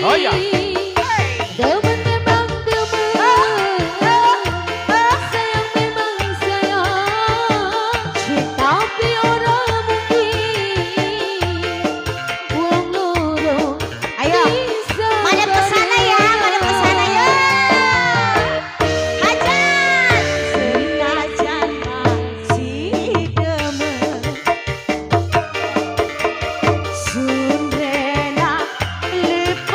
Oh ya. Demen memang demen, sayang memang sayang, tapi orang mungkin uang loro. Ayo, madep ke sana ya, madep ke sana ya. Hajar, senajan masih demen, sundrena lepasakeun.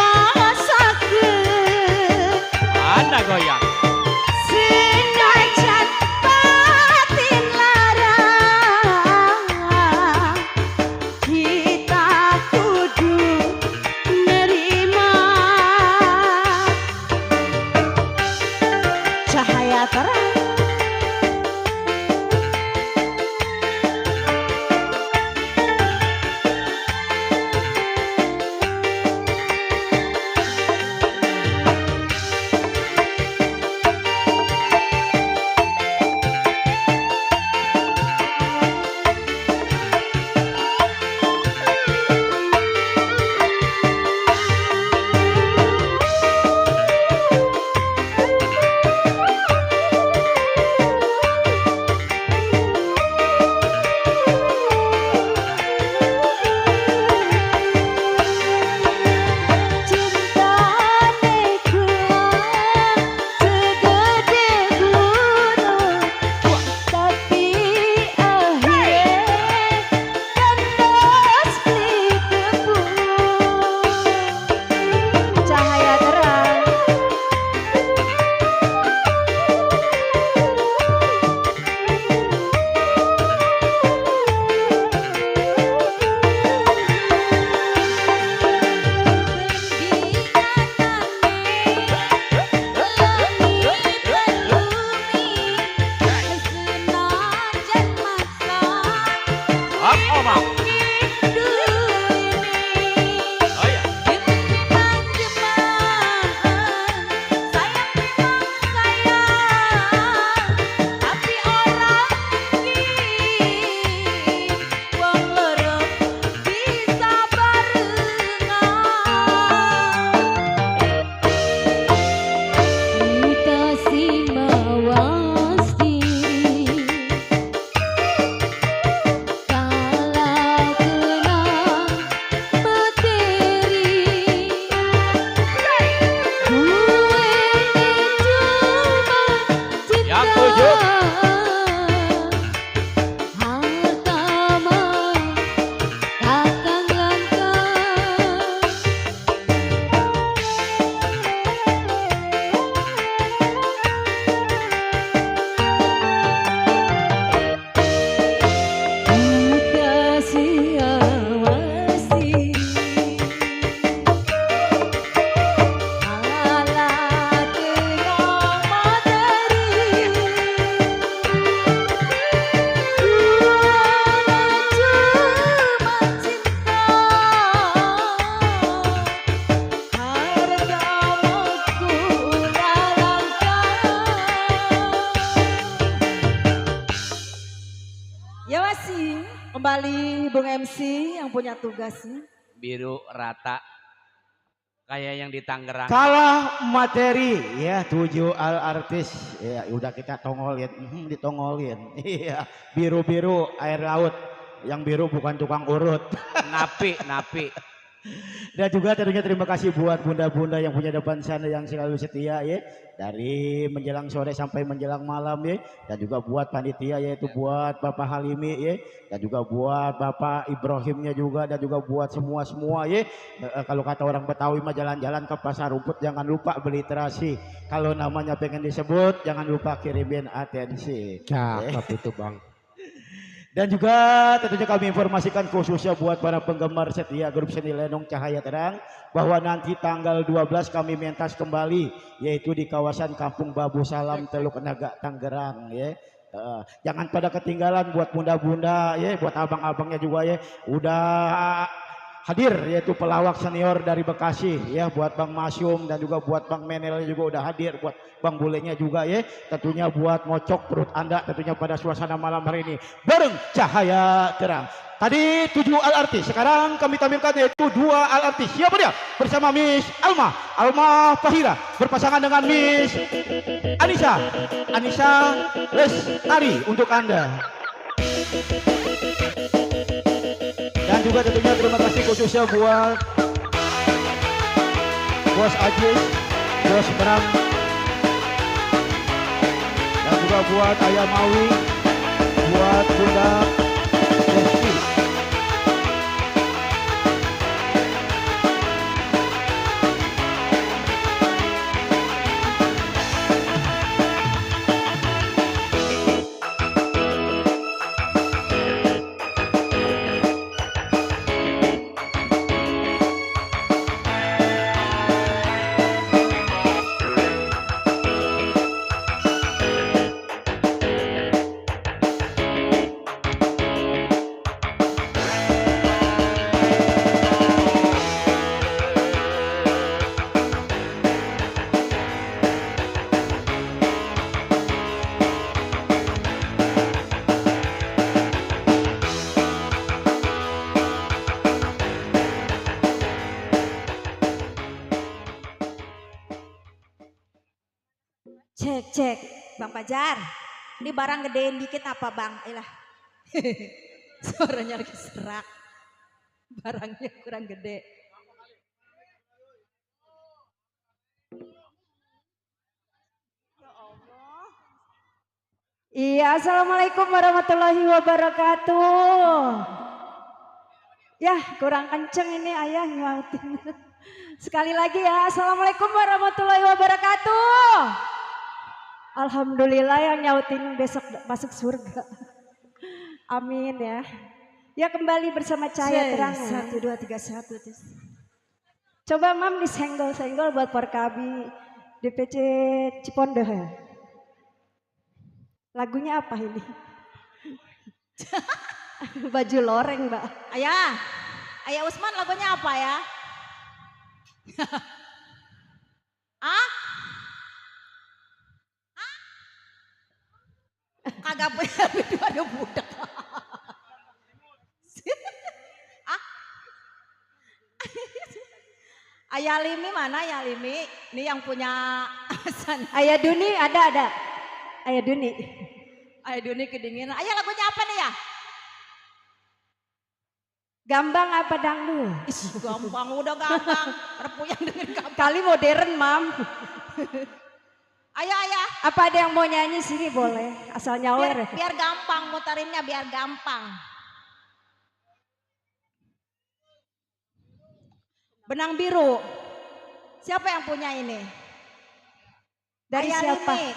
Mana goyang? Senajan batin larang, kita kudu nerima. Cahaya terang cintane kuat segede gunung, tapi akhirnya kandas beli kebun. Cahaya terang Up omong. Oh ya. Kita si mawas diri, kalah kenang materi. Gue cuma Yang cinta, tujuh. harta mah kakang langkah. Kasih awasi, alat tenang materi, cuma cinta, harga aku langkah. Ya masih kembali Bung MC yang punya tugas nih. Biru rata. Kayak yang di Tangerang. Kalah materi ya 7 al artis ya udah kita tongolin ditongolin iya biru-biru air laut yang biru bukan tukang urut. Napi. Dan juga tentunya terima kasih buat bunda-bunda yang punya depan sana yang selalu setia ya dari menjelang sore sampai menjelang malam ya, dan juga buat panitia yaitu buat Bapak Halimi ya, dan juga buat Bapak Ibrahimnya juga, dan juga buat semua ya. Kalau kata orang Betawi mah jalan-jalan ke pasar rumput jangan lupa beli terasi, kalau namanya pengen disebut jangan lupa kirimin atensi. Cakep itu Bang. Dan juga tentunya kami informasikan khususnya buat para penggemar setia grup seni Lenong Cahaya Terang bahwa nanti tanggal 12 kami mentas kembali yaitu di kawasan Kampung Babu Salam Teluk Naga Tangerang ya. Jangan pada ketinggalan buat bunda-bunda ya, buat abang-abangnya juga ya. Udah hadir yaitu pelawak senior dari Bekasi ya, buat Bang Masyum dan juga buat Bang Menel juga udah hadir, buat Bang Bulenya juga ya, tentunya buat ngocok perut Anda tentunya pada suasana malam hari ini bareng Cahaya Terang. Tadi 7 alartis, sekarang kami tampilkan yaitu 2 alartis. Siapa dia? Bersama Miss Alma Fahira berpasangan dengan Miss Anissa Lestari untuk Anda. Dan juga tentunya terima kasih khususnya buat Bos Ajis, Bos Bram, dan juga buat Ayah Mawi, buat Bunda Desti. Cek, Bang Pajar. Ini barang gedein dikit apa Bang? Ayolah. Suaranya lagi serak. Barangnya kurang gede. Iya, assalamualaikum warahmatullahi wabarakatuh. Ya, kurang kenceng ini ayah nyautin. Sekali lagi ya, assalamualaikum warahmatullahi wabarakatuh. Alhamdulillah yang nyautin besok masuk surga. Amin ya. Ya kembali bersama Cahaya Terang. 1, 2, 3, 1. Coba Mam disenggol-senggol buat Porkabi DPC Cipondoh ya. Lagunya apa ini? Baju loreng Mbak. Ayah Usman lagunya apa ya? Kagak punya video ada budak. Ayah Limi mana Ayah Limi? Ini yang punya Ayah Duni ada. Ayah Duni. Ayah Duni kedinginan. Ayah lagunya apa nih ya? Gambang apa dangdut? Gampang, udah gampang. Repuyang dengan gampang. Kali modern Mam. Ayah. Apa ada yang mau nyanyi sini boleh. Asal nyawer. Biar gampang mutarinnya biar gampang. Benang biru. Siapa yang punya ini? Dari Ayah siapa? Limi.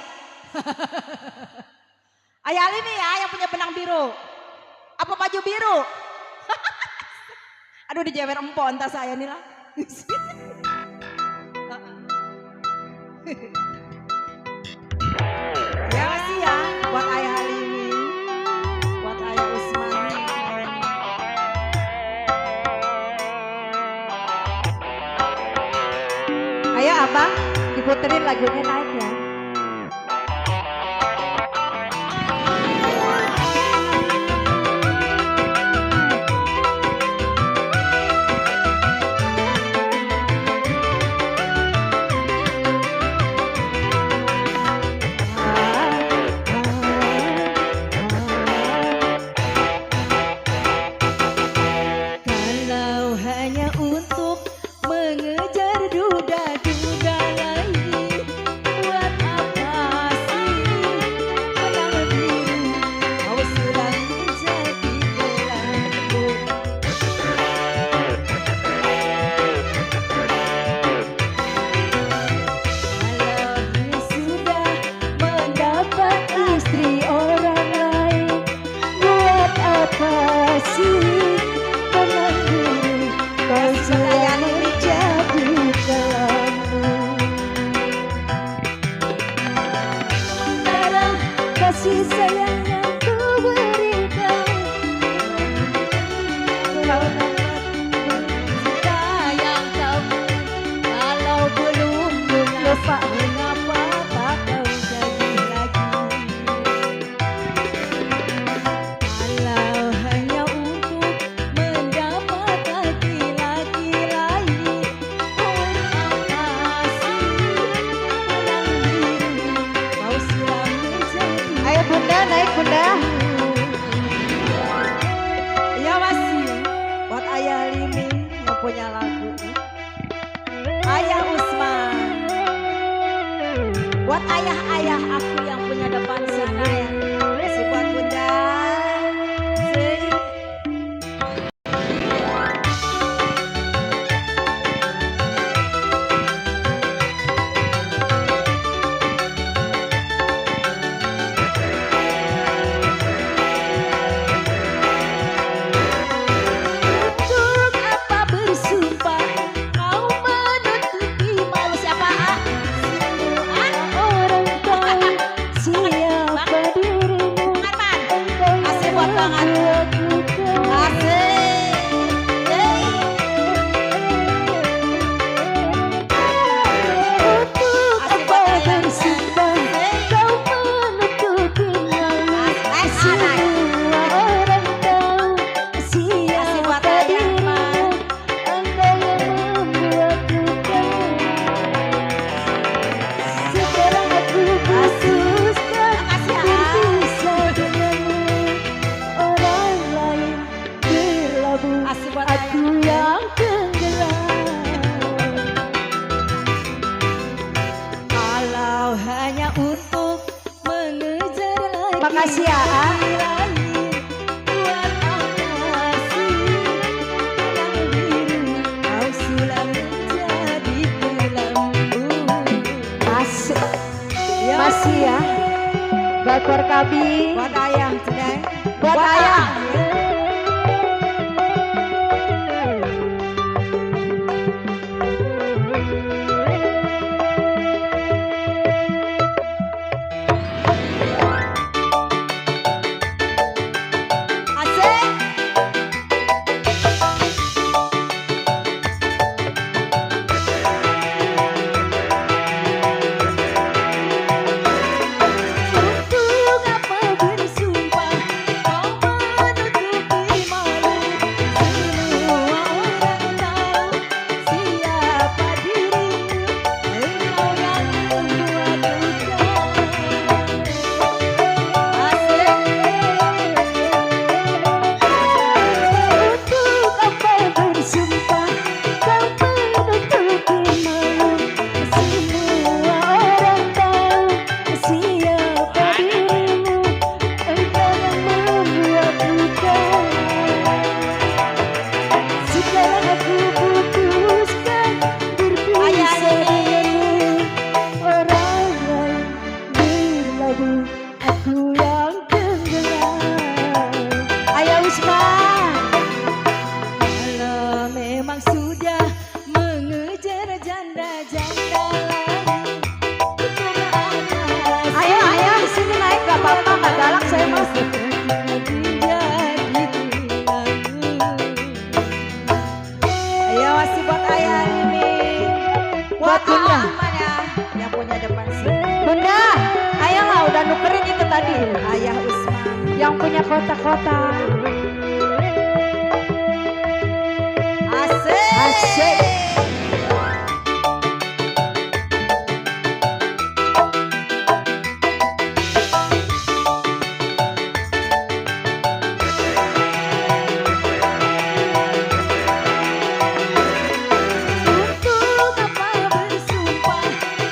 Ayah Limi ya yang punya benang biru. Apa baju biru? Aduh dijewer empok entah saya nih lah. Ya kasih ya buat Ayah Limi, buat Ayah Usman. Ayo abang diputerin lagunya naik ya. Kalau hanya untuk mengejar duda-duda lagi, buat Buat ayah-ayah aku yang punya depan sana ya. Kasih buat bunda. Sing. Untuk apa bersumpah kau menutupi malu siapa? Orang tahu siapa dirimu. Kasih buat banget. Kasih. Untuk apa bersumpah kau menutupi malu. Semua orang tahu siapa dirimu. Engkau yang membuatku kau. Sekarang aku putuskan berpisah denganmu. Orang lain berlabuh, Kasih buat aku yang tenggelam. Kalau hanya untuk mengejar lagi. Makasih ya, A. lain, buat apa sih yang biru kau sulap menjadi belenggu. Masih, masih ya. Bakor kabi, Buat ayah today. buat ayah. Asik. Untuk apa bersumpah kau menutupi malu. Semua orang tahu siapa dirimu. Engkau yang membuat duka. Asik. Untuk apa bersumpah kau menutupi malu. Semua orang tahu siapa dirimu. Engkau yang membuat luka. Sekarang aku putuskan berpisah denganmu. Orang lain berlabuh, aku yang tenggelam. Ayo Usman. Kalau memang sudah mengejar janda-janda lain, untuk apa Ayo, ayo, sini naik gak apa-apa, gak galak saya mas. menjadi belenggu? Ayo masih buat ayah ini, Buat bunda. mana yang punya depan sini? Bunda, ayolah udah nukerin itu tadi. Ayah Usman. Yang punya kotak-kotak. Asik. Asik. Untuk apa bersumpah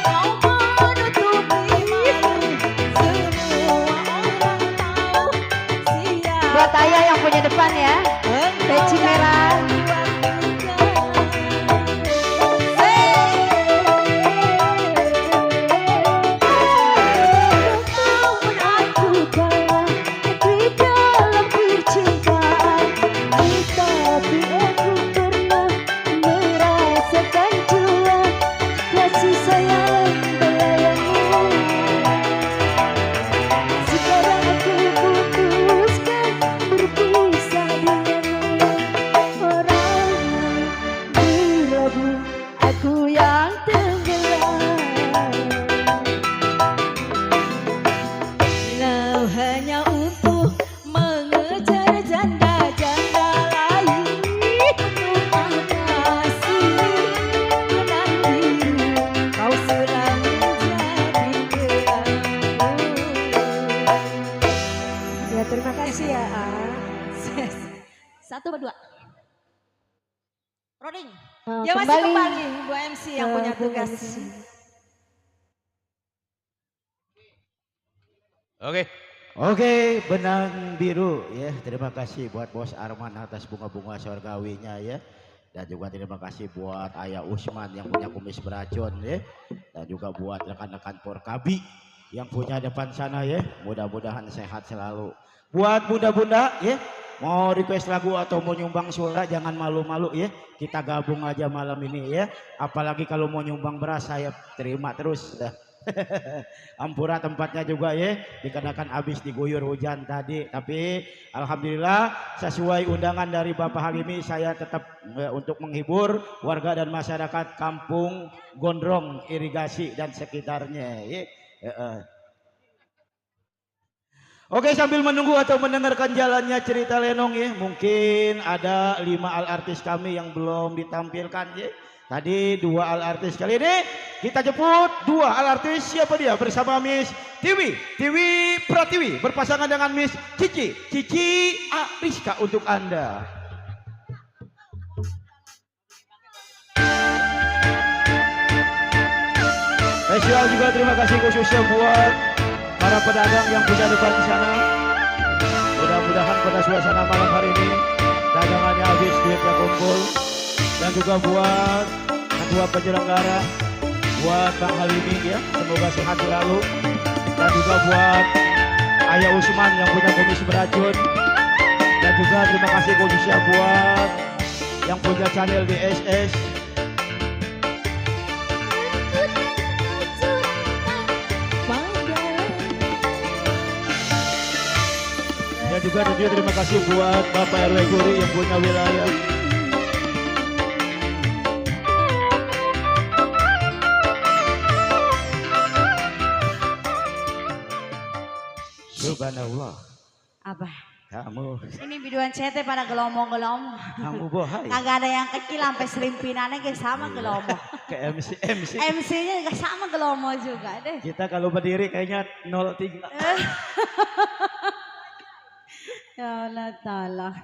kau menutupi malu. Semua orang tahu siapa Buat ayah yang punya depan ya. Peci merah. Aku kalah di dalam percintaan, tapi aku pernah merasakan jua kasih sayang belayangmu. Sekarang aku putuskan berpisah denganmu. Orang lain berlabuh, aku yang tenggelam. Kau hanya untuk mengejar janda-janda lain, untuk apa sih benang biru kau sudah menjadi belenggu. Ya terima kasih ya A. Satu berdua. Rolling. Nah, Ya masih kembali Bu MC yang ke punya Bu tugas. MC. Oke. Oke, benang biru ya. Terima kasih buat Bos Arman atas bunga-bunga surgawinya ya. Dan juga terima kasih buat Ayah Usman yang punya kumis beracun ya. Dan juga buat rekan-rekan Porkabi yang punya depan sana ya. Mudah-mudahan sehat selalu. Buat bunda-bunda ya, mau request lagu atau mau nyumbang suara jangan malu-malu ya. Kita gabung aja malam ini ya. Apalagi kalau mau nyumbang beras saya terima terus dah. Ampura tempatnya juga ya, dikarenakan habis diguyur hujan tadi, tapi alhamdulillah sesuai undangan dari Bapak Halimi saya tetap untuk menghibur warga dan masyarakat Kampung Gondrong Irigasi dan sekitarnya ya. Oke, sambil menunggu atau mendengarkan jalannya cerita Lenong ya, mungkin ada 5 al artis kami yang belum ditampilkan ya. Tadi 2 al artis, kali ini kita jemput 2 al artis. Siapa dia? Bersama Miss Tiwi Pratiwi berpasangan dengan Miss Cici Ariska untuk Anda. Spesial juga terima kasih khususnya buat para pedagang yang punya depan di sana. Mudah-mudahan pada suasana malam hari ini dagangannya habis, duitnya kumpul. Dan juga buat ketua penyelenggara, buat Bang Halimi ya, semoga sehat selalu. Dan juga buat Ayah Usman yang punya kumis beracun. Dan juga terima kasih khususnya buat yang punya channel di SS. Dan juga tentunya terima kasih buat Bapak RW Guri yang punya wilayah. Subhanallah. Apa? Kamu. Ini biduan CT pada gelomong-gelomong. Kamu bohai. Kagak ada yang kecil sampai selimpinannya kayak sama gelomong. Ke MC. MC-nya juga sama gelomong juga deh. Kita kalau berdiri kayaknya 03. Ya Allah tolong.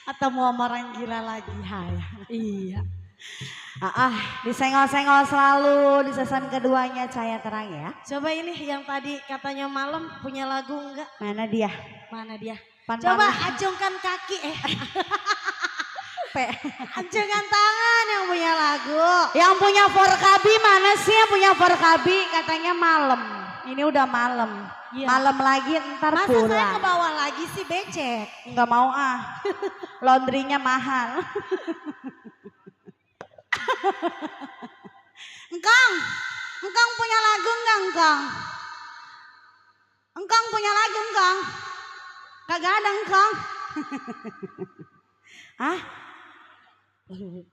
Atau mau orang gila lagi hai. Iya. Disenggol-senggol selalu di season keduanya Cahaya Terang ya. Coba ini yang tadi katanya malam punya lagu enggak? Mana dia? Mana dia? Pan-pan. Coba acungkan kaki acungkan tangan yang punya lagu. Yang punya Porkabi mana sih yang punya Porkabi? Katanya malam. Ini udah malam. Iya. Malam lagi ntar Masa pulang. saya ke bawah lagi sih becek? Enggak mau Laundrynya mahal. Engkang punya lagu enggak Engkang? Engkang punya lagu Engkang? Kagak ada Engkang.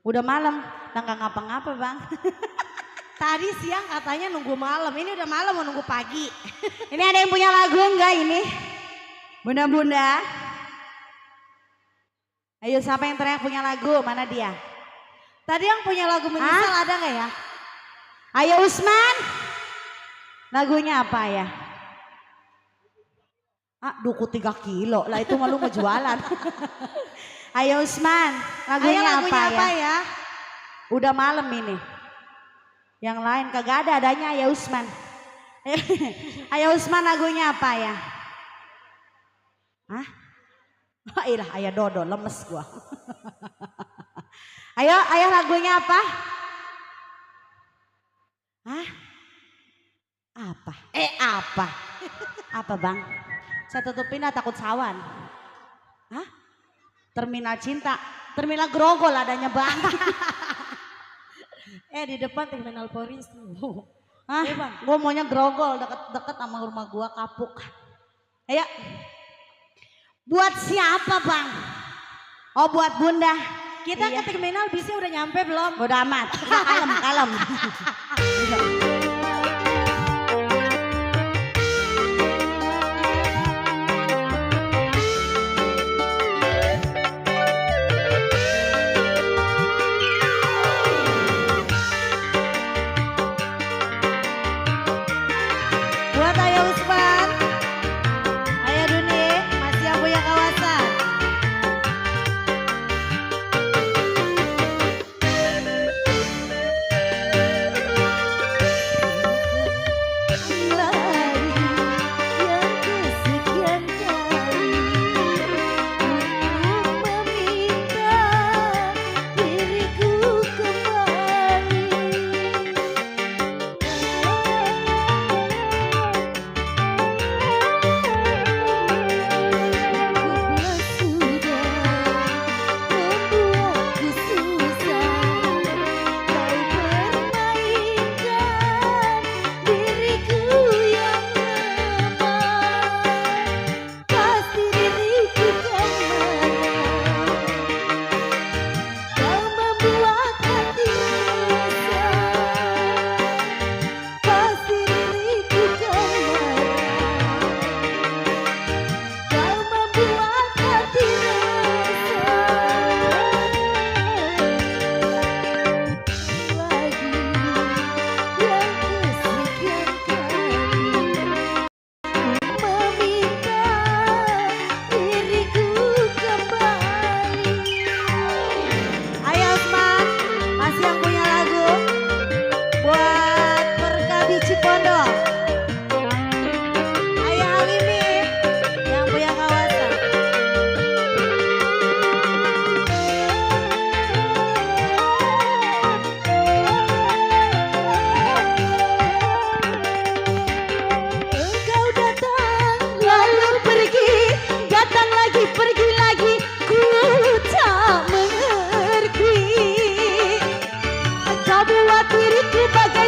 Udah malam, enggak ngapa-ngapa Bang. Tadi siang katanya nunggu malam, ini udah malam mau nunggu pagi. Ini ada yang punya lagu enggak ini? Bunda-bunda. Ayo siapa yang teriak punya lagu? Mana dia? Tadi yang punya lagu menyesal ada nggak ya? Ayo Usman. Lagunya apa ya? Duku 3 kilo. Lah itu malu ngejualan. Ayo Usman. Lagunya apa ya? Udah malam ini. Yang lain kagak ada, adanya Ayo Usman. Ayo Usman lagunya apa ya? Ilah Ayah Dodo lemes gua. Ayo lagunya apa? Apa? Apa? Apa Bang? Saya tutupin takut sawan. Terminal Cinta. Terminal Grogol adanya Bang. Di depan terminal Polri. Iya Bang. Gue maunya Grogol deket-deket sama rumah gua kapuk. Ayo. Buat siapa Bang? Oh buat Bunda. Kita ke terminal bisnya udah nyampe belum? Udah amat. Udah kalem. Buat Ayo Usman. Ayo Duni, masih yang punya kawasan.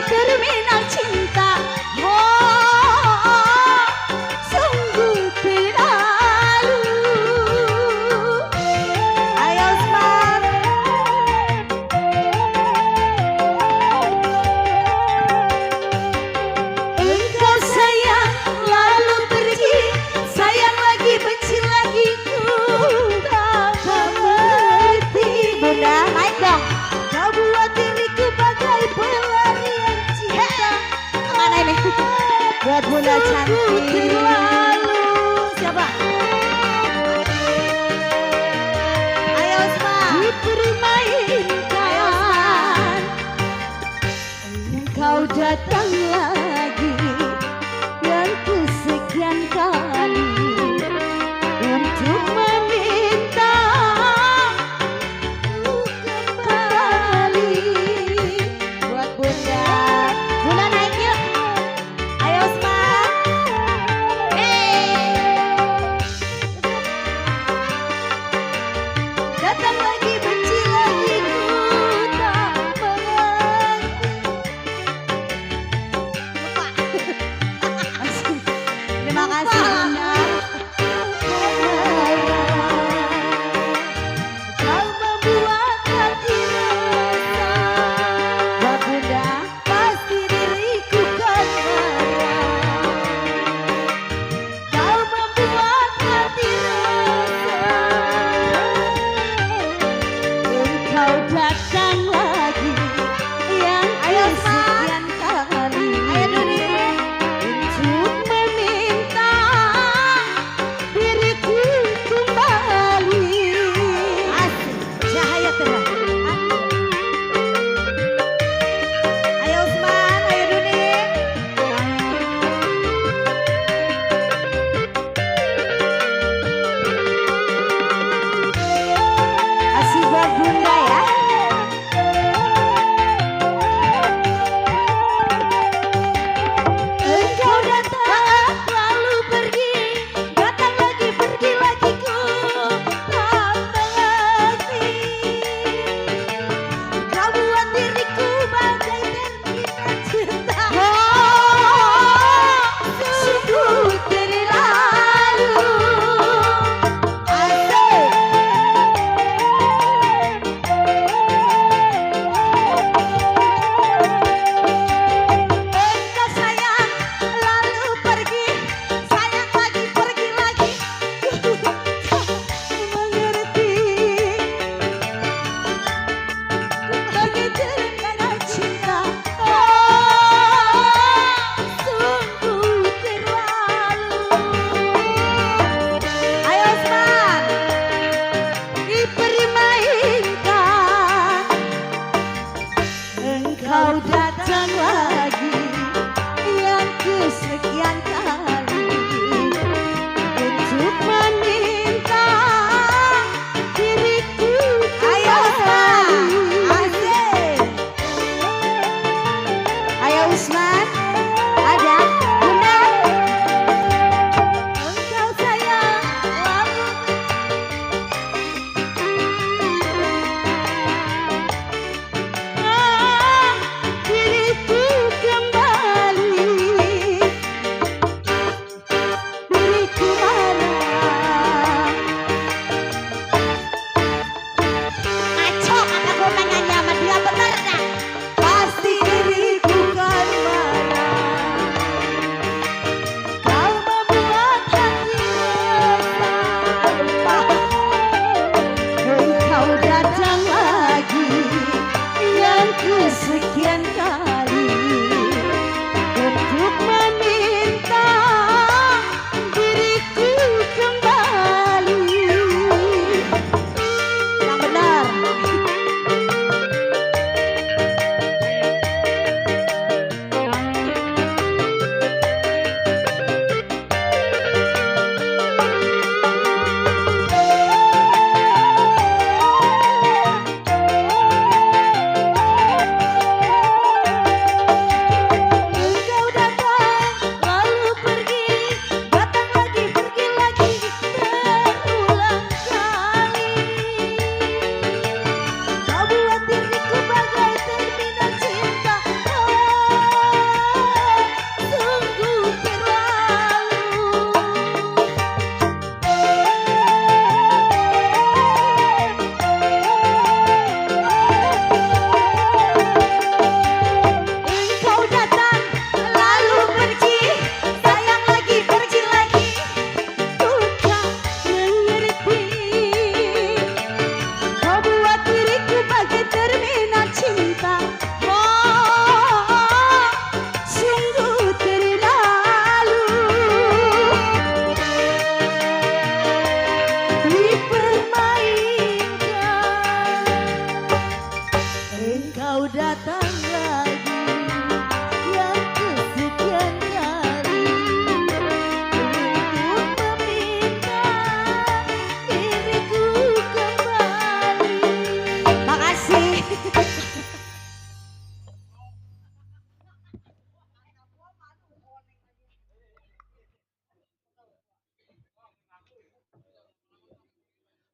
terminal cinta. Oh, sungguh terlalu. Ayo Usman. Engkau sayang lalu pergi, sayang lagi benci lagi, ku tak mengerti. Bunda, naik dong. Kau buat diriku bagai pelarian cinta. Kemana ini? Buat Bunda cantik. Terlalu. Siapa? Ayo Usman. Dipermainkan. Engkau datang lagi yang kesekian kali untuk meminta kembali. Buat Bunda. Bunda naik yuk. Ayo Usman. Datang lagi benci lagi, ku tak mengerti. Terima kasih Bunda. Kau membuat hati resah. Buat Bunda. Pasti diriku kan marah. Kau membuat hati resah. Engkau datang lagi yang kesekian kali. Ayo Duni. Untuk meminta diriku kembali. Asik. Cahaya terang. Ayo Usman. Ayo Duni. Kasih buat Bunda ya. Engkau datang lalu pergi, datang lagi pergi lagi, ku tak mengerti. Kau buat diriku bagai terminal cinta. Oh, sungguh terlalu. Engkau sayang lalu pergi, sayang lagi pergi lagi, ku tak mengerti. Bagai terminal cinta. Oh, sungguh terlalu. Ayo Usman. Dipermainkan. Engkau datang lagi yang kesekian kali untuk meminta diriku Ayo Usman. kembali. Asik. Ayo Usman. Ada Bunda. Engkau sayang lalu diriku kembali. Diriku marah. Ngaco kata gue pengen nyanyi sama dia bener dah. Pasti diriku kan marah. Kau membuat hati resah. Engkau datang lagi yang kesekian kali untuk meminta diriku kembali. Yang benar. kau datang lagi yang kesekian kali untuk meminta diriku kembali. Makasih.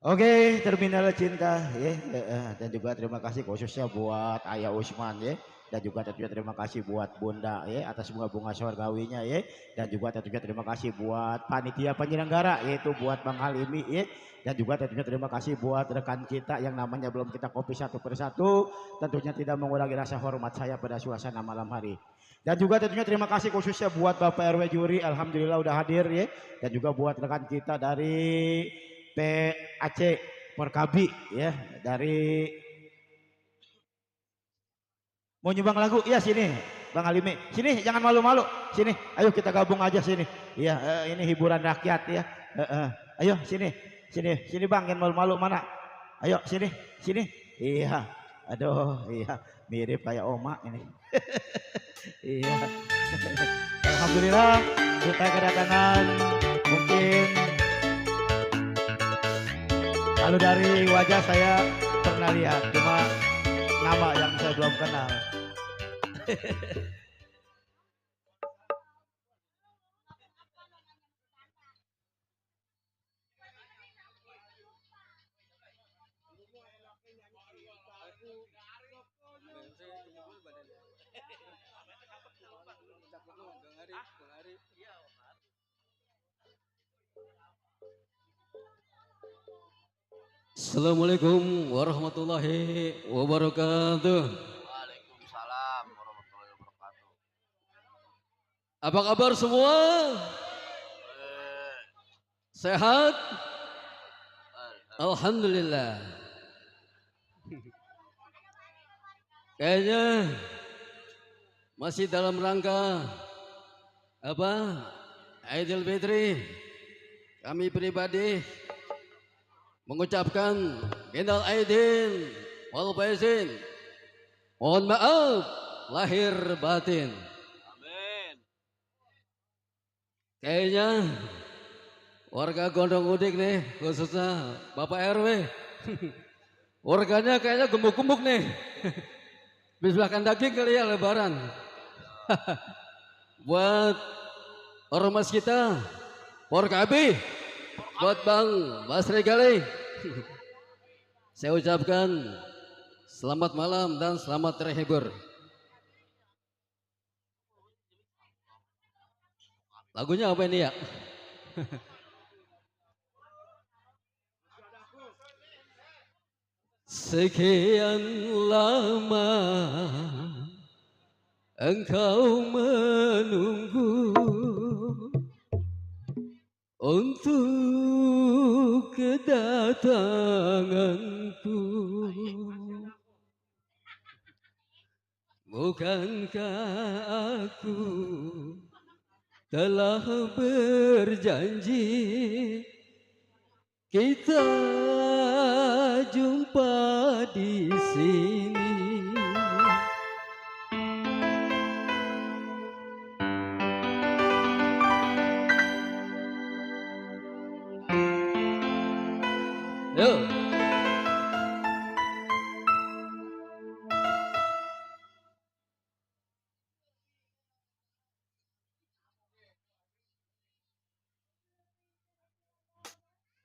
Oke, Terminal Cinta ya, dan juga terima kasih khususnya buat Ayah Usman ya, dan juga tentunya terima kasih buat Bunda ya atas bunga-bunga surgawinya ya, dan juga tentunya terima kasih buat panitia penyelenggara yaitu buat Bang Halimi ya, dan juga tentunya terima kasih buat rekan kita yang namanya belum kita kopi satu persatu, tentunya tidak mengurangi rasa hormat saya pada suasana malam hari. Dan juga tentunya terima kasih khususnya buat Bapak RW Juri, alhamdulillah udah hadir ya, dan juga buat rekan kita dari PAC Perkabi ya, dari mau nyumbang lagu ya, sini Bang Halimi, sini jangan malu-malu, sini ayo kita gabung aja sini ya, ini hiburan rakyat ya, ayo sini Bang, jangan malu-malu, mana ayo sini iya, aduh iya mirip kayak Oma ini. Iya. Alhamdulillah kita kedatangan, mungkin kalau dari wajah saya pernah lihat, cuma nama yang saya belum kenal. Assalamualaikum warahmatullahi wabarakatuh. Waalaikumsalam warahmatullahi wabarakatuh. Apa kabar semua? Sehat? Alhamdulillah. Kayaknya masih dalam rangka apa? Idul Fitri. Kami pribadi mengucapkan minal aidin wal faizin. Mohon maaf lahir batin. Amin. Kayaknya warga Gondong Udik nih, khususnya Bapak RW. Warganya kayaknya gemuk-gemuk nih. Bismillahkan daging kali ya lebaran. Buat ormas kita, Porkabi, buat Bang Basri Gali, saya ucapkan selamat malam dan selamat terhibur. Lagunya apa ini ya? Sekian lama engkau menunggu untuk kedatanganku. Bukankah aku telah berjanji kita jumpa di sini? Yo.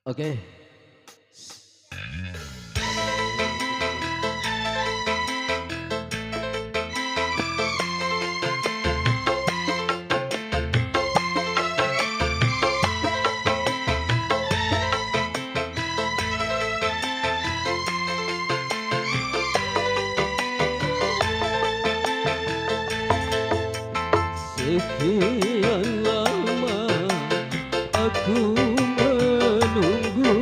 Oke. Sekian lama aku menunggu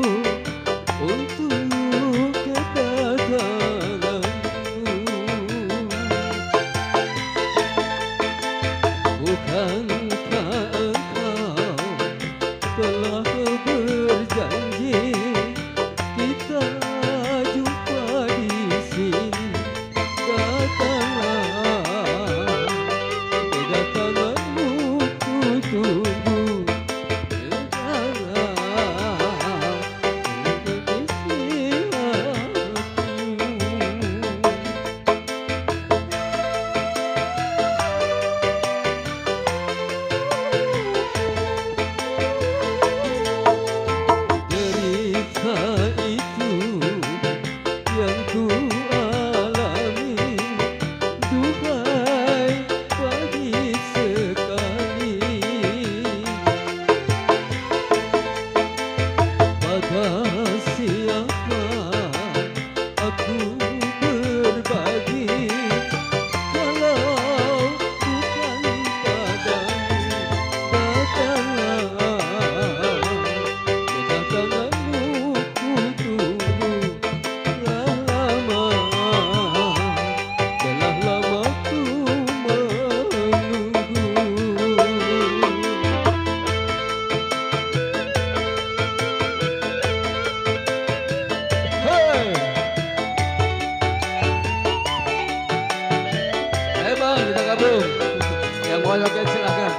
untuk kedatanganmu. Bukankah engkau telah berjanji kita jumpa di sini? Pojokan silakan.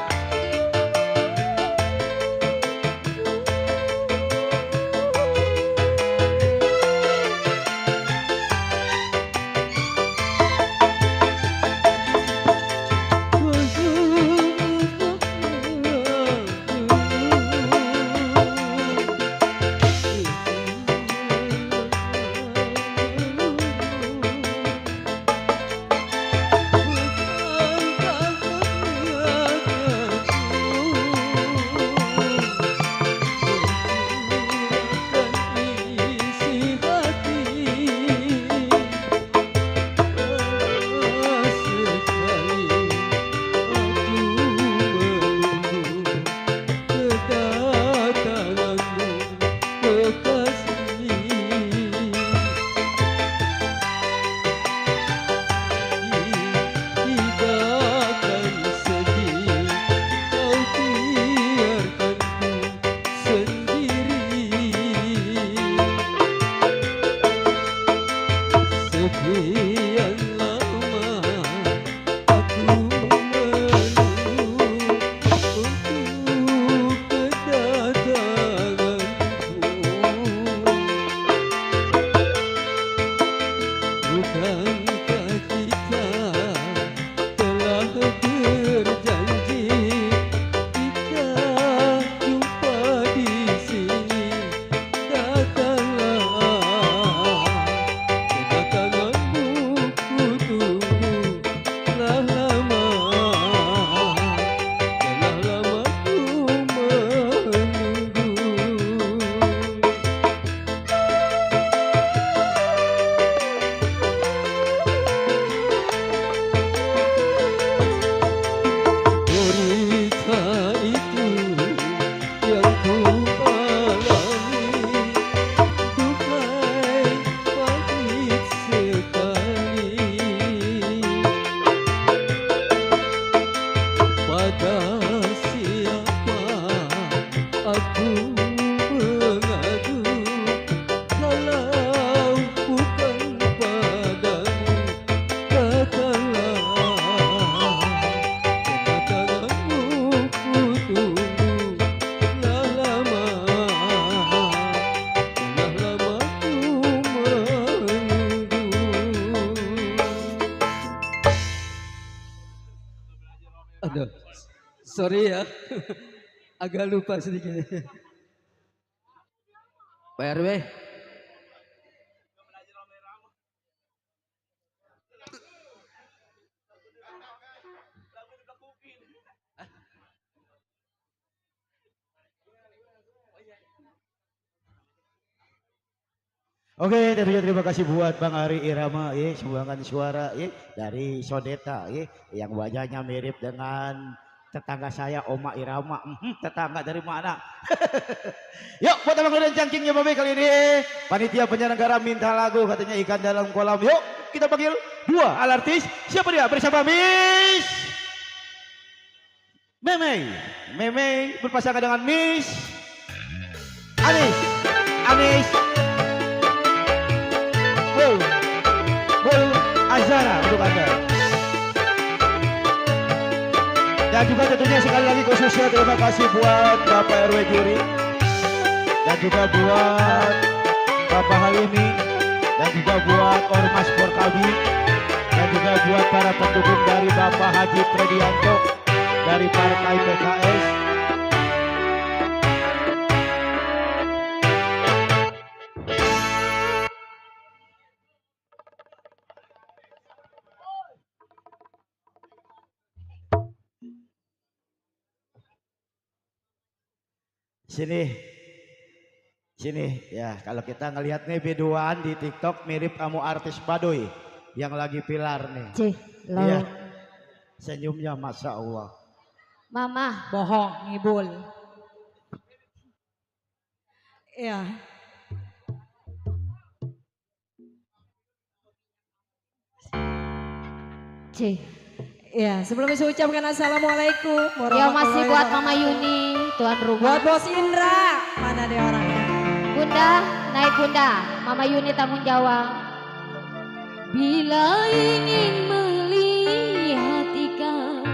Aduh, sorry ya, agak lupa sedikit. Pak RW. Oke, tentunya terima kasih buat Bang Ari Irama ya, sumbangan suara ya dari Sodeta ya, yang wajahnya mirip dengan tetangga saya Oma Irama. Tetangga dari mana? Yuk, buat abang dan cangkingnya Babe kali ini panitia penyelenggara minta lagu katanya ikan dalam kolam. Yuk, kita panggil dua artis. Siapa dia? Bersama Miss Memei. Memei berpasangan dengan Miss Anis. Anis Azara untuk Anda. Dan juga tentunya sekali lagi khususnya terima kasih buat Bapak RW Juri dan juga buat Bapak Halimi dan juga buat Ormas Porkabi dan juga buat para pendukung dari Bapak Haji Predianto dari Partai PKS. Sini ya, kalau kita ngelihat nih videoan di TikTok mirip kamu artis Baduy yang lagi pilar nih. Iya. Senyumnya Masya Allah. Mama. Bohong, ngibul. Iya. Ya, sebelumnya saya ucapkan assalamualaikum. Ya masih buat Mama Yuni, tuan rumah. Buat Bos Indra, mana dia orangnya? Bunda, naik bunda, Mama Yuni tanggung jawab. Bila ingin melihat ikan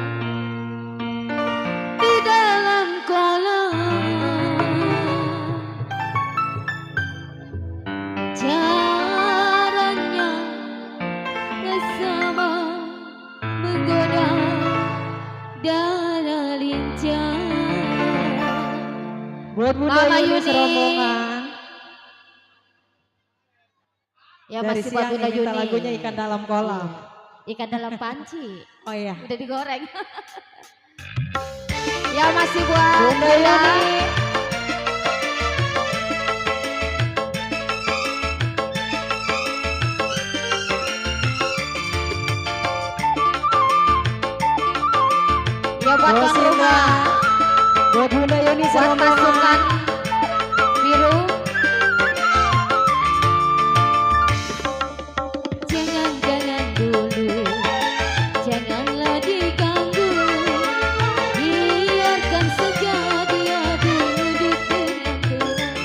Buat Bunda Mama Yuni Yuni. serombongan. Ya Dari masih buat siang Bunda yang minta Yuni. lagunya ikan dalam kolam. Ikan dalam panci. Oh iya. Udah digoreng. Ya masih buat Bunda Yuni. Ya buat tuan Rosina. rumah. Buat Bunda Yuni Buat serombongan. pasukan biru. Jangan dulu, janganlah diganggu. Biarkan saja dia duduk dengan tenang.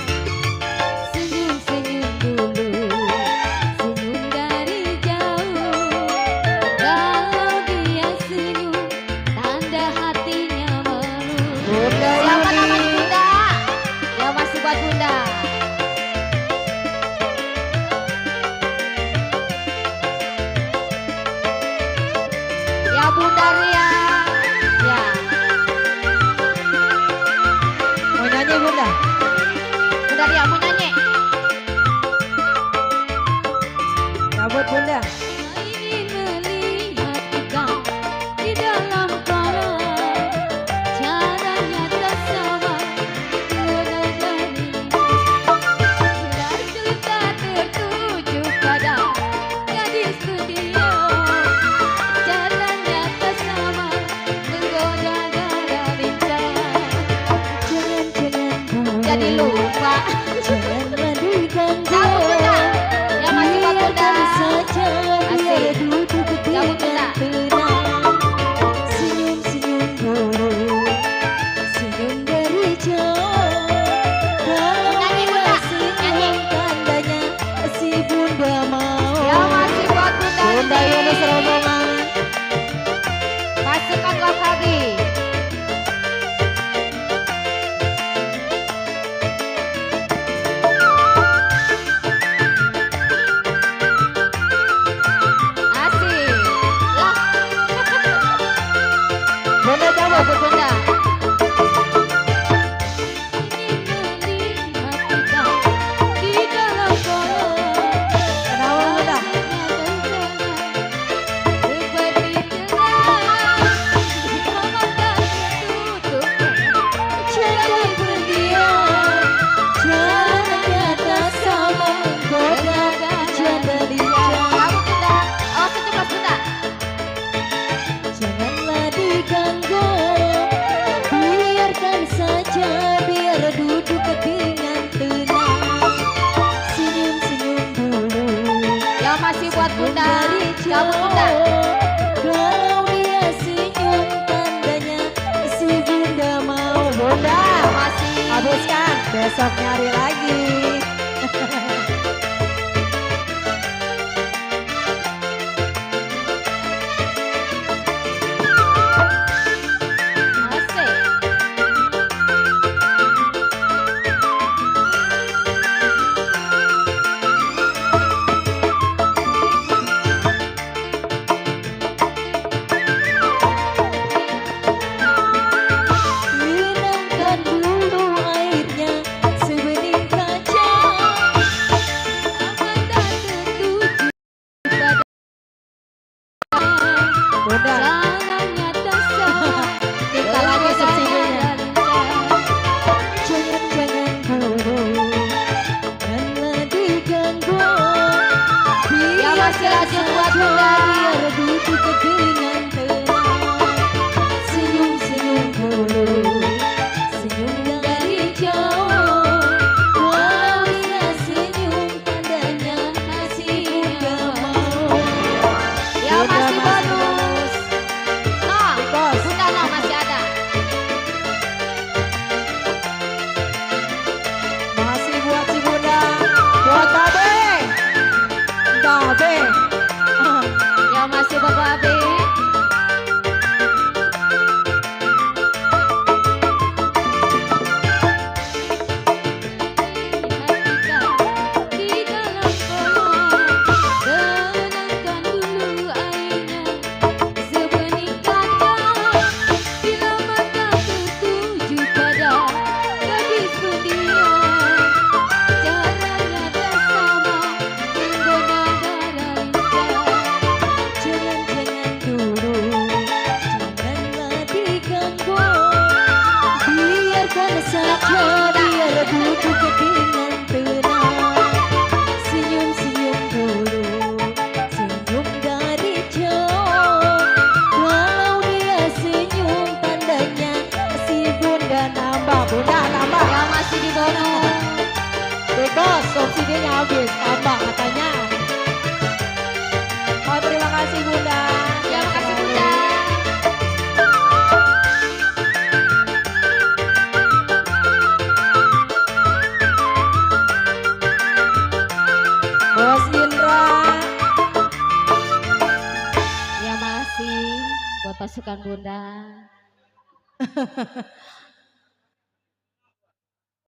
Senyum-senyum dulu, senyum dari jauh. Kalau dia senyum, tanda hatinya malu. Bunda Siapa Yuni. namanya Bunda? Ya masih buat Bunda. Ya Bunda Ria. Ya. Mau nyanyi Bunda? Bunda Ria mau nyanyi. Ya buat Bunda. Ini melihat ikan di dalam kolam. Caranya tak sama dengan dan cerita tertuju pada gadis studio. Caranya tak sama menggoda dada bintang. Jadi lupa. Janganlah diganggu. Kamu Bunda. Ya masih buat Bunda. Saja biar duduk Kamu Bunda. tenang. Senyum-senyum dulu, senyum dari jauh. Kalau Nyanyi, Bunda. dia senyum, tandanya si Bunda mau. Ya masih buat Bunda. Bunda ini. Yuni serombongan. Pasukan Wakabi. Asik. Lah. Bunda coba. Buat Bunda. Di dalam kolam. Kenapa Bunda? Seperti Jangan berdiam, caranya tak sama menggoda janda lincah. Janganlah diganggu, biarkan saja biar duduk dengan tenang. Senyum-senyum dulu, yang masih buat Bunda. dari Kamu Bunda. jauh. Kalau dia senyum, tandanya si Bunda mau. Bunda, Masih. habiskan, besok nyari lagi. Asik. Renangkan dulu airnya sebening kaca. Akan tak tertuju pada Bunda, jalannya tak sama. Tinggal lagi lagi subsidinya. jangan jangan dulu, janganlah diganggu. Ya, masih lanjut buat Bunda. Biar duduk dengan tenang. Senyum-senyum dulu, senyum dari jauh. Kalau dia senyum, tandanya si Bunda mau. Ya Bunda masih masih bonus. Masukkan Bunda.